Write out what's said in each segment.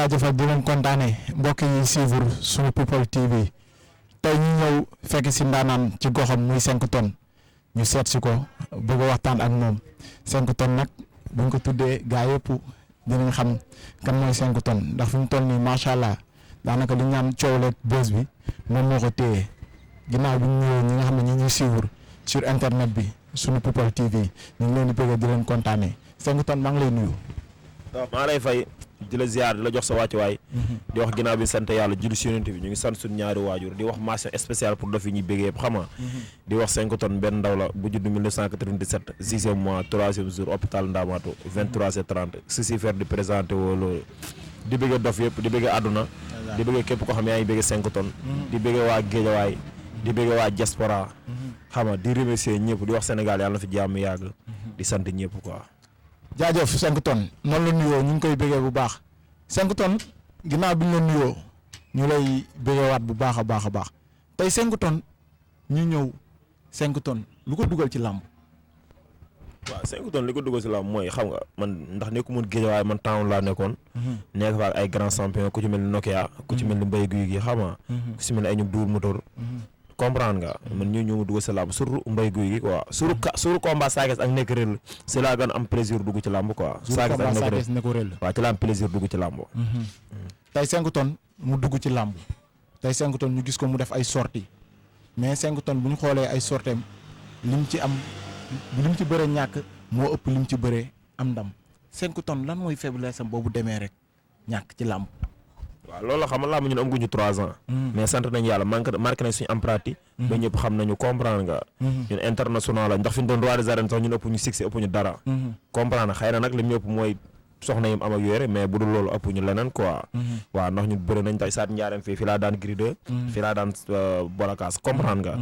jaajëfal di leen kontaane mbokk yi suivre sunu People TV tey ñu ñëw fekk si ndaanaan ci goxam muy 5 tonnes ñu seet si ko bëgg a waxtaan ak moom 5 tonnes nag buñ ko tuddee gaa yëpp dinañ xam kan mooy 5 tonnes ndax fi mu toll nii macha allah daanaka li ñu naan coow leeg bës bi moom moo ko téye ginnaaw bi ñu ñëwee ñi nga xam ne ñu ngi suivre sur internet bi sunu People TV ñu ngi leen di bëgg di leen kontaanee 5 tonnes maa ngi lay nuyu. waaw maa lay fay di la ziar di la jox sa wàccuwaay di wax ginnaaw bi sant yàlla julli si yonent bi ñu ngi sant suñu ñaari waajur di wax mention spéciale pour dof yi ñuy béggee yëpp xama di wax 5 tonnes benn ndaw la bu judd 1997 6e mois 3e jour hôpital Ndamatou 23h30 si faire di présenté woo loolu di bëggee dof yëpp di bëggee àdduna di bëggee képp ko xam yaa ngi bëggee 5 tonnes di bëggee waa Géejawaay di bëggee waa diaspora xama di remercier ñëpp di wax Sénégal yàlla na fi jàmm yàgg di sant ñëpp quoi. jaajëf 5 tonnes noonu la nuyoo ñu ngi koy bëggee bu baax 5 tonnes ginnaaw bi ñu la nuyoo ñu lay bëggeewaat bu baax a baax a baax tey 5 tonnes ñu ñëw 5 tonnes lu ko dugal ci làmb. waaw 5 tonnes li ko dugal ci làmb mooy xam nga man ndax nekku mun Géejawaay man town laa nekkoon. nekk fa ak ay grand champion ku ci mel ni Nokia. ku ci mel ni Mbaye Guy gi xam nga. ku ci mel ni ay ñoom Double Moteur. comprendre nga man ñoo ñëw dugg ci làmb surtout Mbaye Guy gi quoi surtout combat Sakess ak nekk réel c'est la gën am plaisir dugg ci làmb quoi. Sakess ak nekk réel waaw ci la am plaisir dugg ci làmb. tey 5 tonnes mu dugg ci làmb tey 5 tonnes ñu gis ko mu def ay sorties mais 5 tonnes bu ñu xoolee ay sorteem lim ci am lim ci bëre ñàkk moo ëpp lim ci bëre am ndam 5 tonnes lan mooy faiblesse am boobu demee rek ñàkk ci làmb. waaw loolu la xam nga làmb ñun amaguñu 3 ans. mais sant nañu yàlla marqué nañ suñu empreinte. ba ñëpp xam nañu comprendre nga. ñun international la ndax fi ñu doon roi des arènes sax ñun ëpp ñu succès ëpp ñu dara. comprendre xëy na nag li ñu ëpp mooy soxna yim am ak yore mais bu dul loolu ëpp ñu leneen quoi. waaw ndax ñun bëri nañ tey saat njaareem fii laa daan Gris 2. fii laa daan Bolakaas comprendre nga.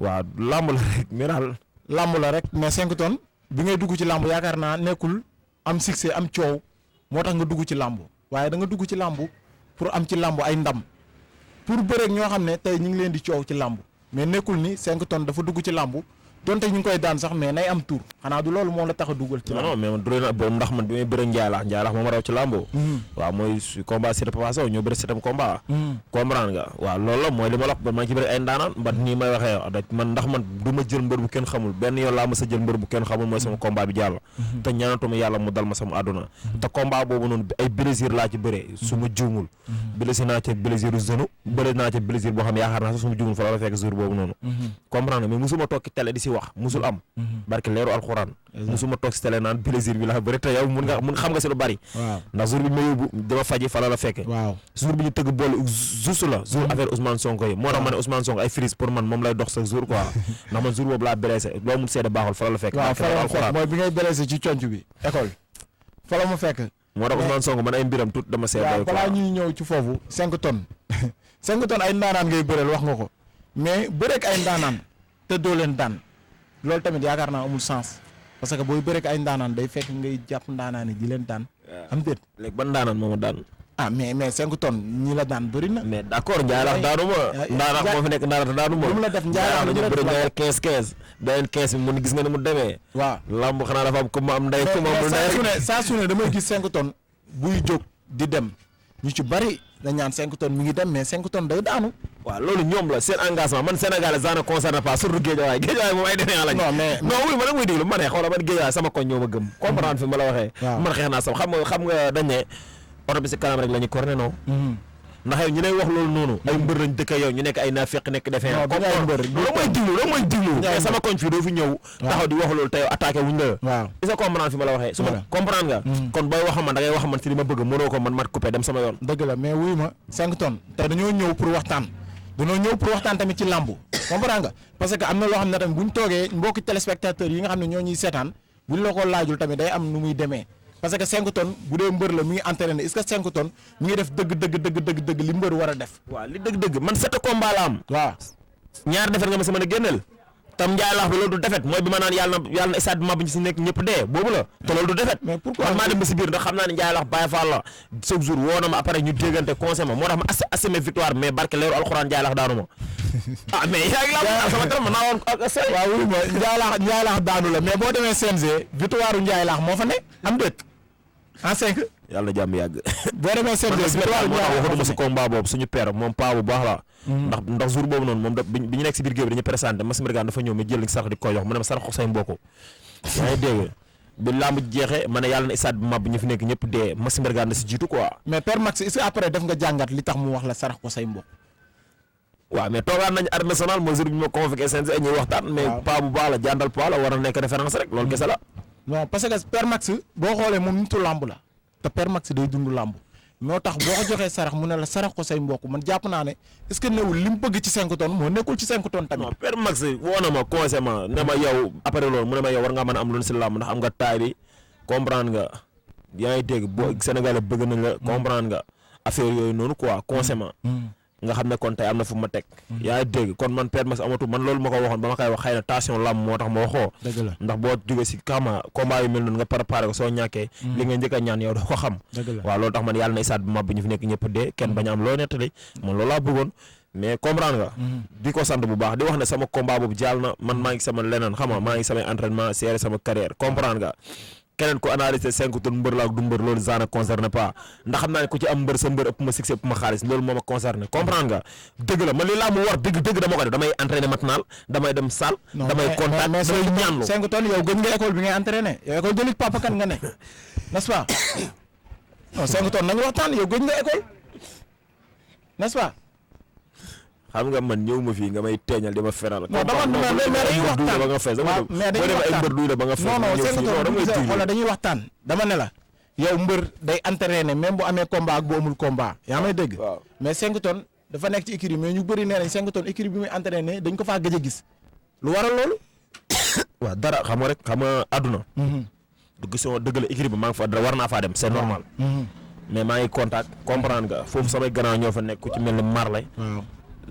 waaw làmb la rek mais daal. làmb la rek mais 5 tonnes bi ngay dugg ci làmb yaakaar naa nekkul am succès am coow moo tax nga dugg ci làmb waaye da nga dugg ci làmb pour am ci làmb ay ndam pour bëreeg ñoo xam ne tey ñu ngi leen di coow ci làmb mais nekkul ni 5 tonnes dafa dugg ci làmb donte ñu ngi koy daan sax mais nay am tur xanaa du loolu moo la tax a duggal ci làmb. non mais man durée na boobu ndax man bi may bëreeg Ndiaye moom raw ci làmb. waaw mooy combat Siteu Papa Sow ñoo bëri septième combat. comprendre nga waaw loolu la mooy li ma la wax ba maa ngi ci bëri ay ndaanaan ba nii may waxee man ndax man du ma jël mbër bu kenn xamul benn yoon laa ma sa jël mbër bu kenn xamul mooy sama combat bi jàll. te ñaanatuma yàlla mu dal ma sama àdduna. te combat boobu noonu ay blessure laa ci bëree su ma juumul. blessure naa ci blessure genou bëri naa ci blessure boo xam ne yaakaar naa sax su ma juumul fa la fekk jour boobu noonu. comprendre nga mais musuma toog ci télé di si wax musul am. barke leeru alxuraan. musuma toog si télé naan plaisir bi la bëri te yow mun xam nga si lu bari. ndax jour bi ma yóbbu dama faji fa la fekk. jour bi ñu tëgg boole juste la jour affaire Ousmane Sonko yi moo tax ma ne Ousmane Sonko ay frise pour man moom lay dox sa jour quoi ndax man jour boobu laa blessé loo mun seede baaxul fa la fekk. waaw fa la fekk mooy bi ngay blessé ci conc bi école fa la mu fekk. moo tax Ousmane Sonko man ay mbiram tout dama seede. waaw balaa ñuy ñëw ci foofu 5 tonnes 5 tonnes ay ndaanaan ngay bëreel wax nga ko mais bëreek ay ndaanaan te doo leen daan loolu tamit yaakaar naa amul sens parce que booy bëreek ay ndaanaan day fekk ngay jàpp ndaanaan yi di leen daan. am déet léegi ban ndaanaan moo ma daan. ah mais 5 tonnes ñi la daan bëri na. mais d'accord Ndiaye lax daanu ma. ndaanaan moo fi nekk ndaanaan daanu ma. lu mu la def Ndiaye lax ñu bëri Ndiaye 15 beneen 15 bi mun gis nga ni mu demee. waaw lamb xanaa dafa am ku ma am ndey ku ma amul ndey. saa su ne damay gis 5 tonnes buy jóg di dem ñu ci bari dañ ñaan 5 tonnes mi ngi dem mais 5 tonnes day daanu. waaw loolu ñoom la seen engagement man Sénégalais ça ne concerne pas surtout Guédiawaye moom ay defee lañ. non oui man nag muy déglu ma ne xoolal man Guédiawaye sama koñ ñoo ma gëm. comprendre fi ma la waxee. man xeex naa sama xam nga dañ ne oto bi si kanam rek la ñu corné non. ndax yow ñu lay wax loolu noonu. ay mbër lañ dëkk yow ñu nekk ay naafeq nekk defee. non bañ ay mbër loolu mooy diglu. mais sama koñ fii doo fi ñëw. taxaw di wax loolu te yow attaqué wuñ la. waaw est-ce que comprendre fi ma la waxee. su ma comprendre nga. kon booy wax man da ngay wax man si li ma bëgg mënoo ko man mat coupé dem sama yoon. dëgg la mais wuy ma 5 tonnes te dañoo ñëw pour waxtaan. dañoo ñëw pour waxtaan tamit ci làmb comprendre nga parce que am na loo xam ne tamit bu ñu toogee mbokki téléspectateurs yi nga xam ne ñoo ñuy seetaan buñ la ko laajul tamit day am nu muy demee parce que 5 tonnes bu dee mbër la mi ngi entraîné est-ce que 5 tonnes mi ngi def dëgg li mbër war a def. waaw li dëgg man 7 combat la am. waaw ñaar defet nga ma si mën a génneel. tam Ndiaye laax bi loolu du defet mooy bi ma naan yàlla na stade bi ma bi si nekk ñëpp dee boobu la te loolu du defet. mais pourquoi man maa dem ba si biir ndax xam naa ne Ndiaye laax Baye Fall la chaque jour woo na ma après ñu déggante conseil ma moo tax ma assumer victoire mais barke leeru alxuraan Ndiaye laax daanu ma. ah mais yaa ngi laa sama tam naa woon ak say. waaw oui ma Ndiaye laax daanu la mais boo demee CNG victoire Ndiaye laax moo fa ne am déet. en 5. yàlla na jàmm yàgg. boo demee CNG waxuma si combat boobu suñu père moom paa bu baax la. ndax jour boobu noonu moom bi ñu nekk si biir géew bi dañuy présenté Massi Mbergane dafa ñëw mi jël sarax di ko jox mu ne ma sarax ko say mbokk. yaa ngi dégg bi làmb jeexee ma ne yàlla na stade bi mab ñu fi nekk ñëpp dee Massi Mbergane da si jiitu quoi. mais père Max est-ce que après def nga jàngat li tax mu wax la sarax ko say mbokk. waaw mais toogaan nañu arène nationale mooy jour bi ñu ma convoqué CNG ñuy waxtaan mais paa bu baax la jàndal paa la war a nekk référence rek loolu kese la. non parce que père Max boo xoolee moom nitu làmb la te père Max day dund làmb moo tax boo ko joxee sarax mu ne la sarax ko say mbokk man jàpp naa ne est-ce que newul li mu bëgg ci 5 tonnes moo nekkul ci 5 tonnes tamit. non père Max woo na ma conseil ma ne ma yow après loolu mu ne ma yow war ngaa mën a am lu si làmb ndax am nga taay bi comprendre nga yaa ngi dégg boo Sénégal bëgg nañ la comprendre nga affaire yooyu noonu quoi conseil ma nga xam ne kon tey am na fu ma teg. yaa ngi dégg kon man père Max amatu man loolu ma ko waxoon ba ma koy wax xëy na tension làmb moo tax ma waxoo. dëgg la ndax boo jógee si kama combat yu mel noonu nga préparé ko soo ñàkkee. li nga njëkk a ñaan yow doo ko xam. dëgg la waaw loolu tax man yàlla na isaat bi mab bi ñu fi nekk ñëpp dee kenn bañ a am loo nettali man loolu laa bëggoon mais comprendre nga. di ko sant bu baax di wax ne sama combat boobu jaal na man maa ngi sama leneen xam nga maa ngi samay entraînement seere sama carrière comprendre nga. keneen ku analyser 5 tonnes mbër la ak du mbër loolu ça ne concerne pas ndax xam naa ne ku ci am mbër sa mbër ëpp ma succès ëpp ma xaalis loolu moo ma concerné comprendre nga dëgg la man li laa mu war dëgg dama ko def damay entraîner matinal damay dem salle. damay contact damay ñaanlu 5 tonnes yow gën nga école bi ngay entraîner yow école de lutte Papa Kane nga ne n'est-ce pas non 5 tonnes nañu waxtaan yow gën nga école n'est-ce pas. xam nga man ñëw ma fii nga may teeñal di ma feral. non dama dañuy waxtaan ba nga fees mais dañuy waxtaan ay mbër duy la ba nga fees. non dañuy waxtaan dama ne la. yow mbër day entraîné même bu amee combat ak bu amul combat yaa may dégg. mais 5 tonnes dafa nekk ci écurie mais ñu bëri nee nañ 5 tonnes écurie bi muy entraîné dañ ko faa gëj a gis. lu waral loolu. waaw dara xam nga rek xam nga àdduna. du gisoo dëgg la écurie bi maa ngi fa war naa faa dem c'est normal. mais maa ngi contact comprendre nga foofu samay grand ñoo fa nekk ku ci mel ni Marley.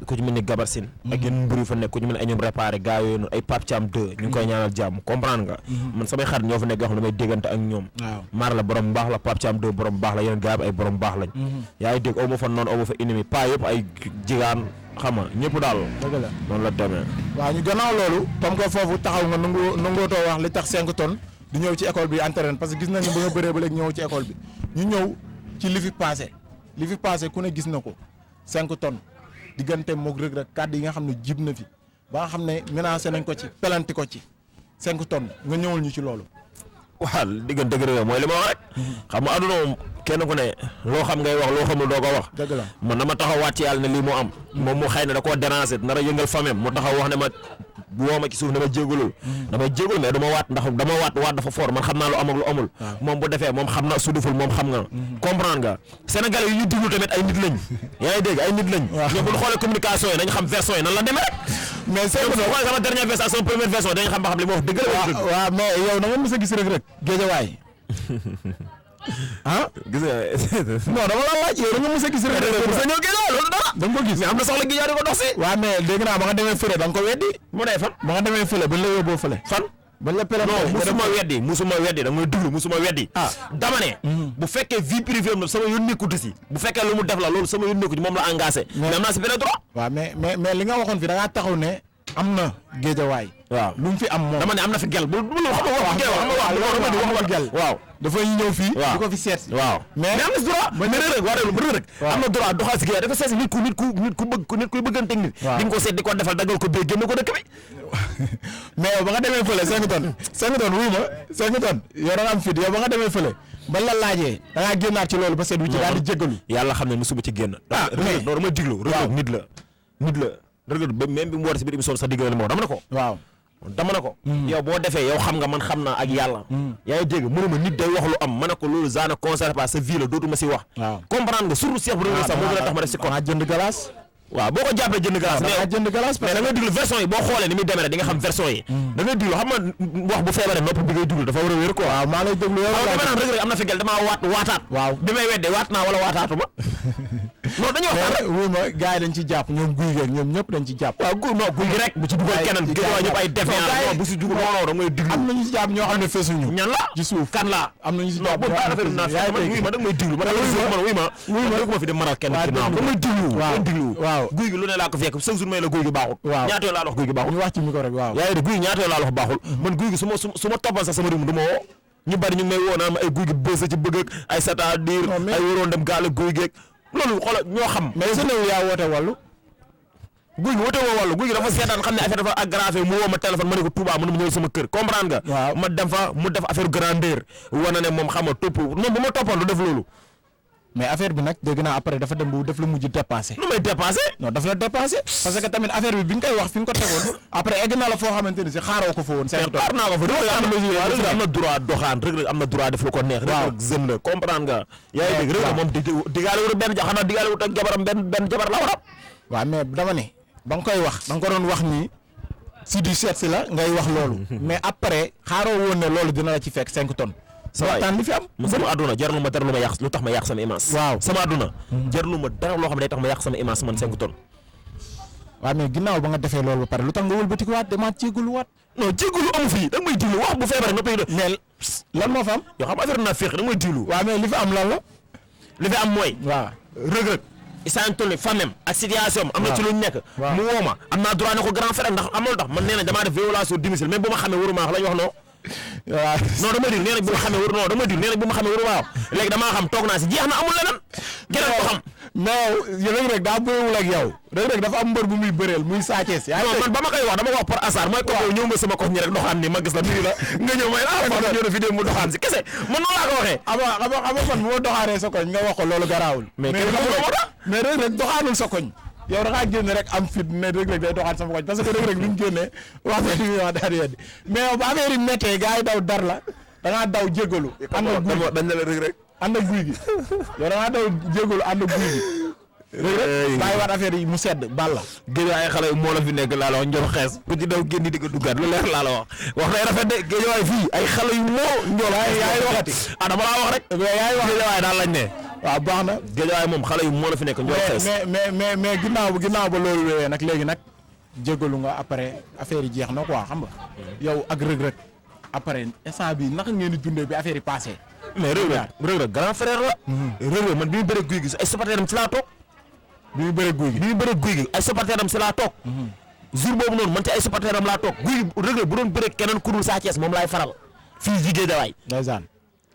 ku ci mel ni Gabarsine ak yeneen mbir yu fa nekk ku ci mel ni ay ñoom réparé gars yooyu noonu ay Pape Thiam 2 ñu ngi koy ñaanal jàmm comprendre nga man samay xarit ñoo fa nekk yoo xam ne may déggante ak ñoom maar la borom baax la Pape Thiam 2 borom baax la yeneen gars ay borom baax lañ yaa ngi dégg aw ma fa noonu aw ma fa ennemi pas yëpp ay jigaan xam nga ñëpp daal dëgg la noonu la demee waaw ñu gannaaw loolu comme que foofu taxaw nga nangootoo wax li tax 5 tonnes di ñëw ci école bi entraîné parce que gis nañu ba nga bëree ba léegi ñëw ci école bi ñu ñëw ci li fi passé ku ne gis na ko 5 tonnes diggante moog Reug Reug kàddu yi nga xam ne jib na fi ba nga xam ne menacé nañ ko ci pelanti ko ci 5 tonnes nga ñëwul ñu ci loolu. waaw diggante Reug Reug mooy li ma wax rek. xam nga àdduna moom kenn ku ne loo xam ngay wax loo xamul doo ko wax. dëgg la man dama taxawaat ci yàlla ne lii moo am. moom mu xëy na da koo déranger nar a yëngal famem mu taxaw wax ne ma woo ma ci suuf dama jégalul. damay jégalu mais dama waat ndax dama waat dafa fort man xam naa lu am ak lu amul. moom bu defee moom xam na su deful moom xam nga. comprendre nga Sénégalais yi ñu déglu tamit ay nit lañ. yaa ngi dégg ay nit lañ. waaw ñoom bu ñu xoolee communication yi dañ xam version yi nan la demee rek. mais c'est que xoolee sama dernière version ak sama première version dañ xam ba xam li ma wax dëgg la. waaw mais yow na nga mës a gis Reug Reug Géejawaay ah gis nga non dama la laaj yow da nga mës a gis Reug Reug sa ñëw Géejawaay loolu dara da nga ko gis mais am na soxla Géejawaay di ko dox si. waaw mais dégg naa ba nga demee fële da nga ko weddi. mu ne fan. ba nga demee fële bañ la yóbboo fële. fan. bañ la pere non musuma weddi da ngay déglu musuma weddi. dama ne. bu fekkee vie privée am sama yoon nekkut si. bu fekkee lu mu def la loolu sama yoon nekkut moom la engagé. mais am naa si benn droit. waaw mais li nga waxoon fi da ngaa taxaw ne am na Géejawaay. waaw lu mu fi am moom. dama ne am na fi gel bu wax gel waaw. dafay ñëw fii. di ko fi seet si. waaw mais am na si droit. mais Reug Reug am na droit doxal si Géejawaay dafa seet si nit kuy bëgganteeg nit. di nga ko seet di ko defal dagal ko bee génn ko dëkk bi. mais yow ba nga demee fële 5 tonnes 5 tonnes wuy ma 5 tonnes yow da nga am fit yow ba nga demee fële ba la laajee da ngaa génnaat ci loolu ba seet wu ci daal di jégalu. yàlla xam ne musuma ci génn. mais non dama diglu Reug Reug nit la Reug Reug ba même bi mu woote si biir émission sa digg moo dama ne ko. waaw dama ne ko. yow boo defee yow xam nga man xam naa ak yàlla. yaa ngi dégg mënuma nit day wax lu am ma ne ko loolu ça ne concerne pas sa vie la dootuma si wax. waaw comprendre nga surtout Cheikh bu Reug Reug sax moo gën a tax ma def si kon. jënd glace. waaw boo ko jàppee jënd glace. mais da ngay diglu version yi boo xoolee ni muy demee rek di nga xam version yi. da ngay diglu xam nga wax bu feebaree nopp bi ngay diglu dafa war a wér quoi. waaw maa lay déglu yow. waaw dama naan Reug Reug am na fi gel damaa waataat. waaw bi may weddee waat naa wala waataatuma. non dañuy waxtaan rek. wuy ma gars yi dañ ci jàpp ñoom guy gi ñoom ñëpp dañ ci jàpp. waaw guy gi rek bu ci dugal keneen Géejawaay ñëpp ay défiant bu si dugal non da ngay diglu. am na ñu ci jàpp ñoo xam ne fesuñu. ñan la ci suuf kan la. am na ñu ci jàpp non affaire naa fi ma da ngay diglu man ma fi dem maral kenn ci naam da ngay diglu waaw guy gi lu ne laa ko fekk chaque jour may la guy gi baaxul. waaw ñaata yoon laa wax guy gi baaxul. ñu wax ci micro rek waaw. yaa ngi guy ñaata yoon laa wax baaxul. man guy gi su ma toppoon sax sama rythme du ma woo. ñu bari ñu ngi may woo naan ay guy gi bës ci bëgg ak ay c'est-à-dire ay waroon dem gaal guy geeg loolu xoolal ñoo xam. mais est-ce que yaa woote wàllu. guy gi woote woo wàllu guy gi dafa seetaan xam ne affaire dafa aggravé mu woo ma téléphone ma ne ko Touba mu ne ma ñëw sama kër comprendre nga. waaw ma dem fa mu def affaire grandeur wane ne moom xam nga topp moom bu ma toppoon du def loolu. mais affaire bi nag dégg naa après dafa dem bu def la mujj dépassé. lu may dépassé. non daf la dépassé parce que tamit affaire bi nga koy wax fi nga ko tegoon après egg na la foo xamante ni si xaaroo ko fa woon. xaar naa ko fa Reug am na droit doxaan Reug am na droit def lu ko neex. waaw Reug jeune la comprendre nga. yaa ngi dégg Reug moom digaale wut benn xanaa digaale wut ak jabaram benn jabar la war a. waaw mais dama ne ba nga koy wax da nga ko doon wax nii si du seet si la ngay wax loolu. mais après xaaroo woon ne loolu dina la ci fekk 5 tonnes. waxtaan li fi am sama àdduna jarlu ma dara lu ma yàq lu tax ma yàq sama image. waaw sama àdduna jarlu ma dara loo xam ne day tax ma yàq sama image man 5 tonnes. waaw mais ginnaaw ba nga defee loolu ba pare lu tax nga wëlbati ko waat demaat jégalu waat. non jégalu amu fii da nga may dilu wax bu feebaree nga koy mais lan moo fa am. yoo xam affaire naa féex da nga may dilu. waaw mais li fi am lan la. li fi am mooy. waaw Reug Reug isaan toll famem ak situation am na ci lu ñu nekk. waaw mu woo ma am naa droit ne ko grand frère ndax am na lu tax man nee na damaa def violation domicile même bu ma xamee waruma wax la ñu wax non. waaw non dama dir nee nañ bu ma xamee waru non dama dir nee nañ bu ma xamee waru waaw léegi damaa xam toog naa si jeex na amul leneen. keneen ko xam non Reug Reug daa bëriwul ak yow. Reug Reug dafa am mbër bu muy bëreel muy Sa Thiès. yaa ngi non man ba ma koy wax dama ko wax par hasard mooy comme ñëw nga sama koñ ñi rek doxaan ni ma gis la nuyu la nga ñëw may Fadou ñëw na fi dem mu doxaan si kese man noonu laa ko waxee. xam nga man bu ma doxaanee sa koñ nga wax ko loolu garaawul. mais Reug Reug doxaanul sa koñ. yow da ngaa génne rek am fit ne Reug Reug day doxaan sama koñ parce que Reug Reug bi ñu génnee wax dëgg yàlla daal di yeddi mais ba affaire yi méttee gars yi daw dar la da ngaa daw jégalu. ànd ak guy dañ la Reug Reug ànd ak guy gi yow da ngaa daw jégalu ànd ak guy gi. Reug Reug bàyyi waat affaire yi mu sedd bal la. géej ay xale yu moo la fi nekk laa la wax njol xees ku ci daw génn di ko duggaat lu leer laa la wax day rafet de géej waay fii ay xale yu moo njol yaay waxati dama laa wax rek yaay wax géej waay daal lañ ne waaw baax na géej waay moom xale yu moo la fi nekk njol xees mais ginnaaw ba loolu wéyee nag léegi nag jégalu nga après affaire yi jeex na quoi xam nga yow ak Reug Reug après instant bi naka ngeen di dundee bi affaire yi passé mais Reug Reug grand frère la Reug Reug man bi mu bëre guy gi ay supporteram ci laa toog bi mu bëre guy gi ay supporteram ci laa toog jour boobu noonu man ci ay supporteram laa toog guy Reug Reug bu doon bëre keneen ku dul Sa Thiès moom laay faral fii ci Guédiawaye ndeysaan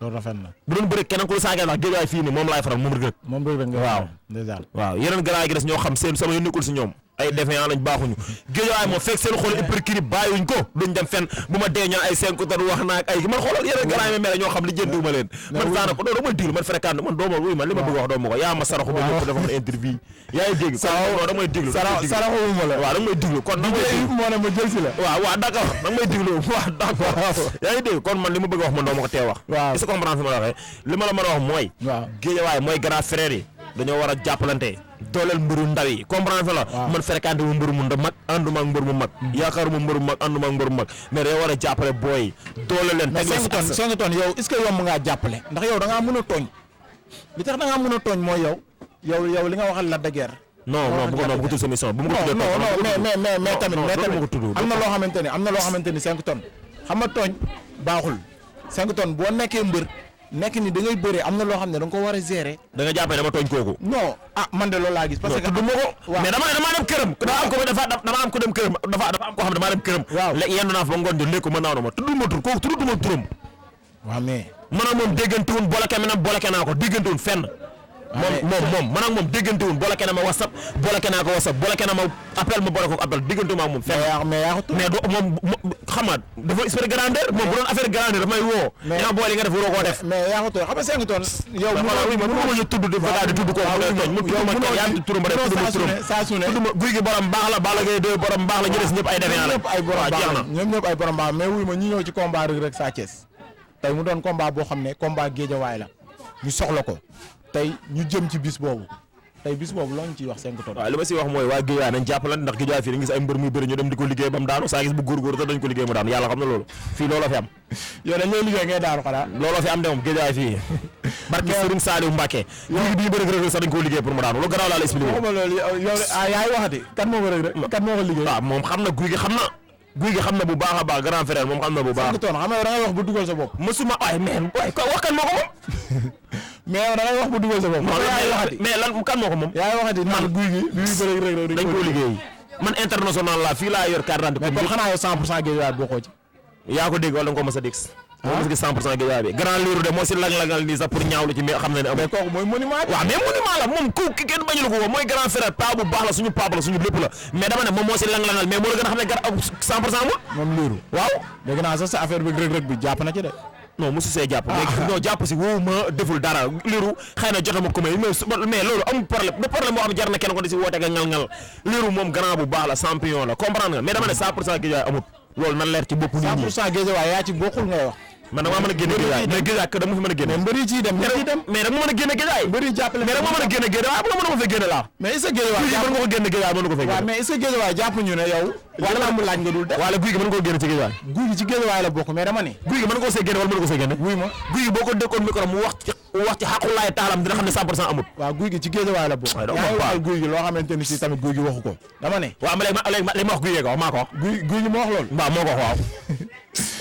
loolu rafet na bu doon bëre keneen ku dul Sa Thiès wax Guédiawaye fii nii moom laay faral moom Reug Reug waaw ndeysaan waaw yeneen grand yi gi des ñoo xam seen sama yu nekkul si ñoom ay défaillant lañ baaxuñu Guédiawaye moom fekk seen xool hypercrime bàyyiwuñ ko duñ dem fenn bu ma dee ñaan ay 5 tonnes wax naa ak ay man xoolal yeneen grand yi ma mel ñoo xam li jënduwuma leen man saana ko doo may diglu man fréquente man dooma wuy man li ma bëgg wax doo ma ko yaa ma saraxu ma ñëpp dafa ma interview yaa ngi dégg non da may diglu saraxuma la waaw da may diglu kon nag moo ne ma jël si la waaw d'accord da may diglu waaw d'accord yaa ngi dégg kon man li ma bëgg wax man doo ma ko tee wax est-ce que comprendre fi ma la waxee li ma la mën a wax mooy Guédiawaye mooy grand frère yi dañoo war a jàppalante dooleel mbëru ndaw yi comprendre fa la man fréquenté mu mbëru mu ndaw mag ànduma ak mbër mu mag yaakaaruma mbëru mag ànduma ak mbëru mag mais dañoo war a jàppale booy doole leen mais 5 tonnes yow est-ce que yomb ngaa jàppale ndax yow da ngaa mën a tooñ li tax da ngaa mën a tooñ mooy yow li nga waxal la de guerre non bu ko tudd sama émission bu ma ko tuddee non mais tamit am na loo xamante ni 5 tonnes xam nga tooñ baaxul 5 tonnes boo nekkee mbër nekk ni da ngay bëree am na loo xam ne da nga ko war a gérer. da nga jàppee dama tooñ kooku. non man de loolu laa gis. parce que tudd ma ko. mais damaa dem këram. dama am ko dem këram dafa am koo xam ne damaa dem këram. waaw léegi yendu naa fa ba ngoon jot léegi ko mën naa woon ma tudd ma tur kooku tudd ma turam. waaw mais. man ak moom déggante wuñ booleke naa ko déggante wuñ fenn. moom man ak moom déggante wuñ booleke na ma whatsapp booleke naa ko whatsapp booleke na ma appel ma boole ko appel déggante ma ak moom fenn. mais do moom xam nga dafa espérer grandeur moom bu doon affaire grandeur daf may woo. mais yaa boole nga def waroo koo def. mais yaa ko tooy xam nga 5 tonnes. yow mënoo ñu tudd di tudd ko saa su ne tudd ma guy gi borom baax la Balla Gaye 2 borom baax la ñu des ñëpp ay defee la ñoom ñëpp ay borom baax mais wuy ma ñi ñëw ci combat Reug Reug Sa Thiès tey mu doon combat boo xam ne combat Guédiawaye la ñu soxla ko tey ñu jëm ci bis boobu tey bis boobu loo ñu ciy wax 5 tonnes. waaw li ma si wax mooy waa Guédiawaye nañ jàppalante ndax Guédiawaye fii dañu gis ay mbër muy bëri ñu dem di ko liggéey ba mu daanu saa gis bu góorgóor te dañ ko liggéey mu daanu yàlla xam na loolu fii looloo fi am. yow dañ lay liggéey ngay daanu xanaa. looloo fi am de moom Guédiawaye fii. barke Serigne Saliou Mbacké. léegi bii bëri Reug Reug sax dañ koo liggéey pour mu daanu lu gannaaw laa la expliqué. waxuma loolu yow yaay waxati kan moo ko Reug Reug kan moo ko liggéey. waaw moom xam na guy gi xam na bu baax a baax grand frère moom xam na bu baax. 5 tonnes xam nga da ngay wax bu dugal sa bopp. mësuma waay mais wax kan moo ko moom. mais yow da ngay wax bu dugal sa bopp. mais lan kan moo ko moom. yaay waxati man guy gi bi muy bëri Reug Reug dañ koo liggéey man international la fii laa yor carte d'identité. mais kon xanaa yow 100% Guédiawaye bokkoo ci. yaa ko dégg wala nga ko mës a dégg. moo mos gis 100% Guédiawaye bi grand liiru de moo si lang-langal nii sax pour ñaawlu ci mais xam na ne mais kooku mooy monument waaw mais monument la moom ku ki kenn bañu la ko woo mooy grand frère pa bu baax la suñu papa la suñu lépp la mais dama ne moom moo si lang-langal mais moo la gën a xam ne gar 100% amul moom liiru waaw dégg naa sax sa affaire bi rëg-rëg bi jàpp na ci de non mosu see jàpp mais non jàpp si woowu ma deful dara liiru xëy na jotama ko mais loolu amul problème du problème boo xam ne jar na kenn ko di si woote nga ngal-ngal liiru moom grand bu baax la champion la comprendre nga mais dama ne 100% Guédiawaye amul loolu nan leer ci bopp nit ñi 100% Guédiawaye yaa ci bokkul ngay wax man dama mën a génne Guédiawaye mais Guédiawaye que dama fi mën a génne mais mbëri ciy dem mais dama mën a génne Guédiawaye mbëri jàppale mais dama mën a génne Guédiawaye bu la mën a fa génne laa mais est-ce que Guédiawaye guy gi mën nga ko génne Guédiawaye mën na ko fa waaw génne mais est-ce que Guédiawaye jàpp ñu ne yow wala lamb laaj nga dul def wala guy gi mën nga ko génne ci Guédiawaye guy gi ci Guédiawaye la bokk mais dama ne guy gi mën nga ko see génne wala mën nga ko see génne wuy ma guy gi boo ko dëkkoon micro mu wax ci xaqulaay taalam dina xam ne 100% amut waaw guy gi ci Guédiawaye la bokk waaye doo yaa ngi ma waxal guy gi loo xamante ni si tamit guy gi waxu ko dama ne waaw ma léegi ma wax guy gi ko wax maa ko wax guy gi moo wax loolu waaw moo ko wax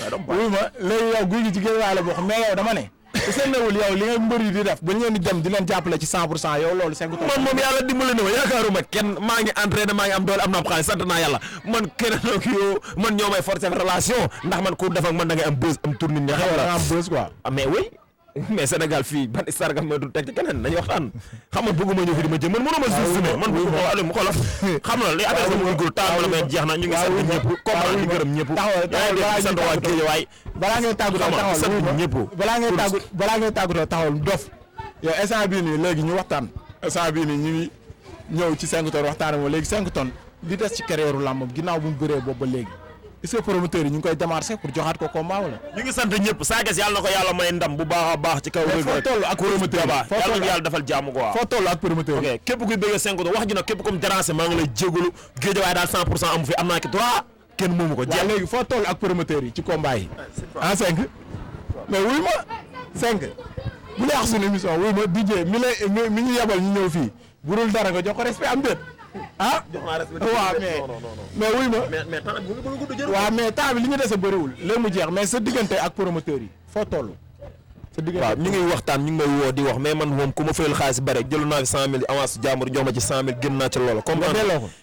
waaw wuy ma léegi yow guy gi ci Guédiawaye la bokk mais yow dama ne seen newul yow li nga mbëri di def ba ñu leen di dem di leen jàppale ci 100% yow loolu 5 man moom yàlla dimbali na ma yaakaaruma kenn maa ngi entraîné maa ngi am doole am naa xaalis sant naa yàlla man keneen ak yow man ñoo may forcer relation ndax man ku def ak man da ngay am buzz am tour nit ñi xam nga am buzz quoi mais oui mais Sénégal fii ban histoire nga ma du teg ci keneen dañuy waxtaan xam nga bëgguma ñëw fi di ma jëm man mënuma sous-estimé man bëgg ko mu xoolal xam na li affaire sama gul taal ma la may jeex na ñu ngi sant ñëpp comprendre di gërëm ñëpp yaa sant waa Guédiawaye balaa ngay tàggatoo taxawal ñëpp balaa ngay tàggatoo taxawal dof yow instant bii nii léegi ñu waxtaan instant bii nii ñu ngi ñëw ci 5 tonnes waxtaan mo léegi 5 tonnes li des ci carrière làmbam ginnaaw bu mu bëree boobu ba léegi est-ce que promoteur yi ñu ngi koy démarché pour joxaat ko combat wala ñu ngi sant ñëpp Sa Thiès yàlla na ko yàlla may ndam bu baax a baax ci kaw rek foo toll ak promoteur yàlla na yàlla defal jàmm quoi foo toll ak promoteur ok képp kuy bëggee 5 tonnes wax ji nag képp comme déranger maa ngi lay jégalu Guédiawaye daal 100% amu fi am naa ki droit kenn moomu ko jeex léegi foo toll ak promoteur yi ci combat yi en 5 mais wuy ma 5 bu lay wax suñu émission wuy ma DJ mi ñu yebal ñu ñëw fii bu dul dara nga jox ko respect am déet ah waaw mais wuy ma mais temps bi mu ngi gudd jël waaw mais temps bi li ñu dese bëriwul léegi mu jeex mais sa diggante ak promoteur yi foo toll sa diggante waaw ñu ngi waxtaan ñu ngi may woo di wax mais man moom ku ma fayal xaalis bare jëlu naa fi 100 000 avance jàmbur jox ma ci 100 000 génn naa ci loolu comme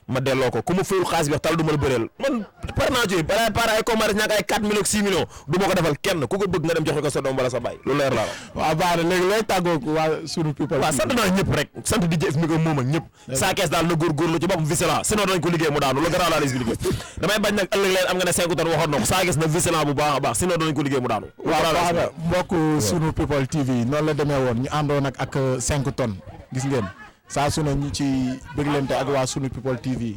ma delloo ko ku ma fayul xaalis bi wax tal du ma la bëreel man par naa ci par ay commerce ñàkk ay 4 millions 6 millions du ma ko defal kenn ku ko bëgg nga dem joxe ko sa doom wala sa baay lu leer laa la waaw baax na léegi looy tàggoo waa sunu people waaw sant naa ñëpp rek sant di jëf mi ko moom ak ñëpp Sa Thiès daal na góorgóorlu ci boppam vigilant sinon dañ ko liggéey mu daanu lu garaaw laa lay expliqué damay bañ nag ëllëg leen am nga ne 5 tonnes waxoon na ko Sa Thiès na vigilant bu baax a baax sinon dañ ko liggéey mu daanu waaw baax na mbokk sunu people TV noonu la demee woon ñu àndoon ak 5 tonnes gis ngeen saa su ne ñu ci bëgglante ak waa sunu people TV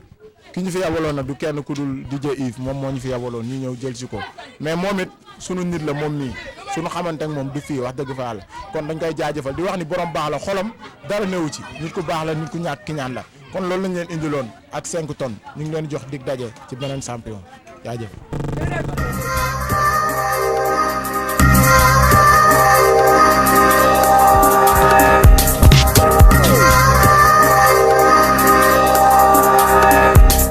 ki ñu fi yabaloon nag du kenn ku dul DJ Yves moom moo ñu fi yabaloon ñu ñëw jël si ko mais moom it sunu nit la moom nii sunu xamante ak moom du fii wax dëgg fa yàlla kon dañ koy jaajëfal di wax ni borom baax la xolam dara newu ci nit ku baax la nit ku ñàkk ki ñaan la kon loolu lañ leen indiloon ak 5 tonnes ñu ngi leen jox dig daje ci beneen champion jaajëf